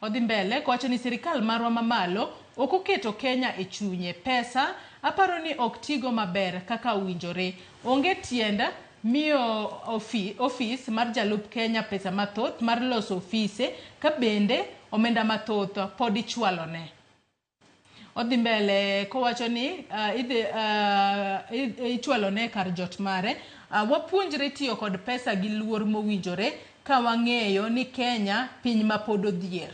Odhi mbele kowacho ni sirikal marwa mamalo ok oketo Kenya e chunye. Pesa aparo ni ok tigo maber kaka owinjore. Onge tiend miyo ofis mar jalup Kenya pesa mathoth mar loso ofise ka bende omenda mathoth pod ichwalone. Odhi mbele kowacho ni idhi ichwalone kar jot mare. Wapuonjre tiyo kod pesa gi luor mowinjore ka wang'eyo ni Kenya piny ma pod odhier.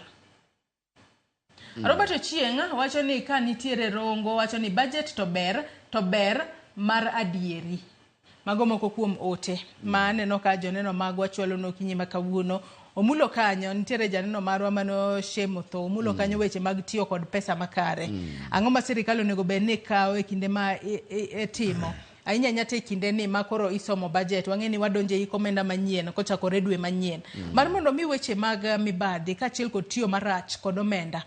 Robert Ochieng' wacho ni ka nitiere Rongo wacho ni budget to ber mar adieri. Mago moko kuom ote ma aneno ka joneno magwa chwalo okinyi ma kawuono. Omulo kanyo, nitiere janeno marwa mano Shemo Tho, omulo kanyo weche mag tiyo kod pesa makare. Ang'o ma sirikal onego bed ni kawo e kinde ma itimo? Ahinya ahinya to e kinde ni ma koro isomo budget, wang'e ni wadonjo e hik omenda manyien kochakore dwe manyien. Mar mondo mi weche mag mibadhi kaachiel kod tiyo marach kod omenda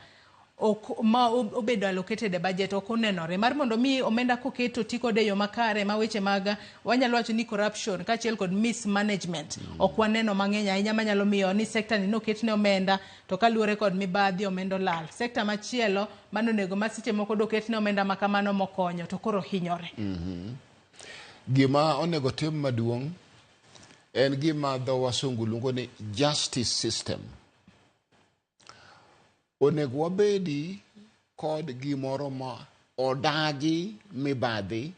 ok ma obedo allocated e budget ok onenore mar mondo mi omenda koket oti kode e yo makare ma weche mag wanyalo wacho ni corruption kaachiel kod mismanagement ok waneno mang'eny ahinya manyalo miyo ni sector ni noket ne omenda to kaluwore kod mibadhi omenda olal. Sector machielo manonego ma seche moko doket ne omenda ma kamano mokonyo to koro hinyore. Gima onego tim maduong' en gima dho wasungu luongo ni justice system. Onego wabedi kod gimoro ma odagi mibadhi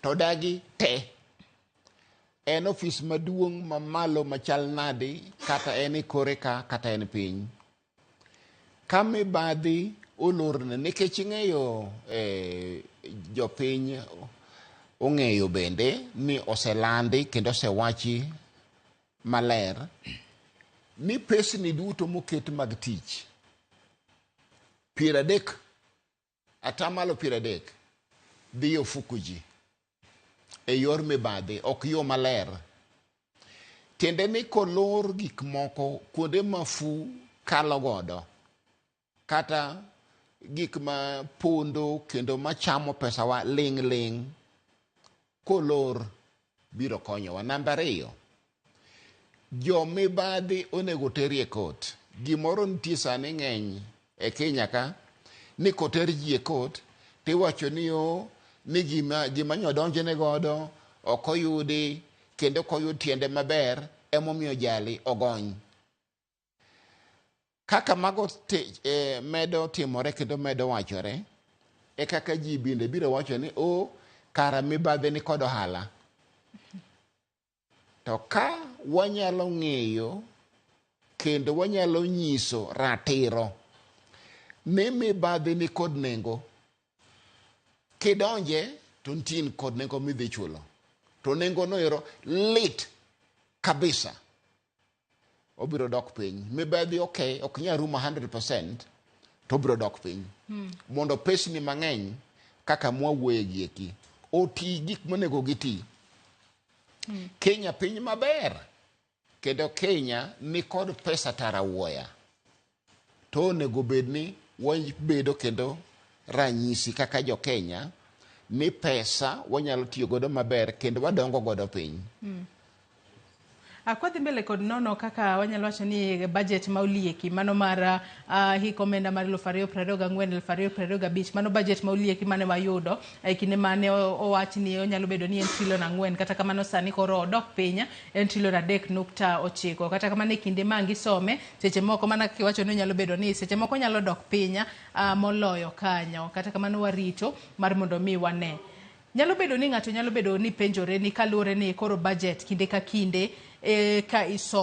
to odagi te. En ofis maduong' mamalo machal nadi kata en e kore ka kata en piny. Ka mibadhi olorne nikech ing'eyo jopiny ong'eyo bende ni oselandi kendo osewachi maler ni pesni duto moket mag tich 30 30% dhi e ofuku ji e yor mibadhi, ok yo maler. Tiende ni kolor gik moko kuonde ma fu kalo godo kata gik ma pondo kendo machamo pesawa ling' ling' kolor biro konyowa. Namba 2, jomibadhi onego terie kot. Gimoro nitie sani ng'eny e Kenya ka ni koter ji e kot tiwacho ni o ni gima nyodonjne godo ok oyudi kendo ok oyud tiende maber emomiyo jali ogony. Kaka mago medo timore kendo medo wachore e kaka ji bende biro wacho ni o kara mibadhi ni kod ohala. To ka wanyalo ng'eyo kendo wanyalo nyiso ratiro ni mibadhi ni kod nengo, kidonje to nitie kod nengo midhi chulo, to nengo no ero lit kabisa, obiro dok piny. Mibadhi ok nyal rumo 100% to obiro dok piny. Mondo pesni mang'eny kaka mwawuoye gi eki oti gik monego giti. Kenya piny maber kendo Kenya nikod pesa tara wuoya, to onego bed ni wabedo kendo ranyisi kaka jo Kenya ni pesa wanyalo tiyo godo maber kendo wadongo godo piny. Kwadhi mbele kod nono kaka wanyalo wacho ni budget ma olieki mano mar hik omenda mar 2024 2025, mano budget ma olieki mane wayudo e kinde mane owach ni onyalo bedo ni en trilion 4, kata kamano sani koro odok piny en trilion 3.9. Kata kamano e kinde ma gisome seche moko mana kaka iwacho ni onyalo bedo ni seche moko nyalo dok piny moloyo kanyo, kata kamano warito mar mondo mi wane. Nyalo bedo ni ng'ato nyalo bedo ni penjore ni kaluwore ni koro budget kinde ka kinde ka isomo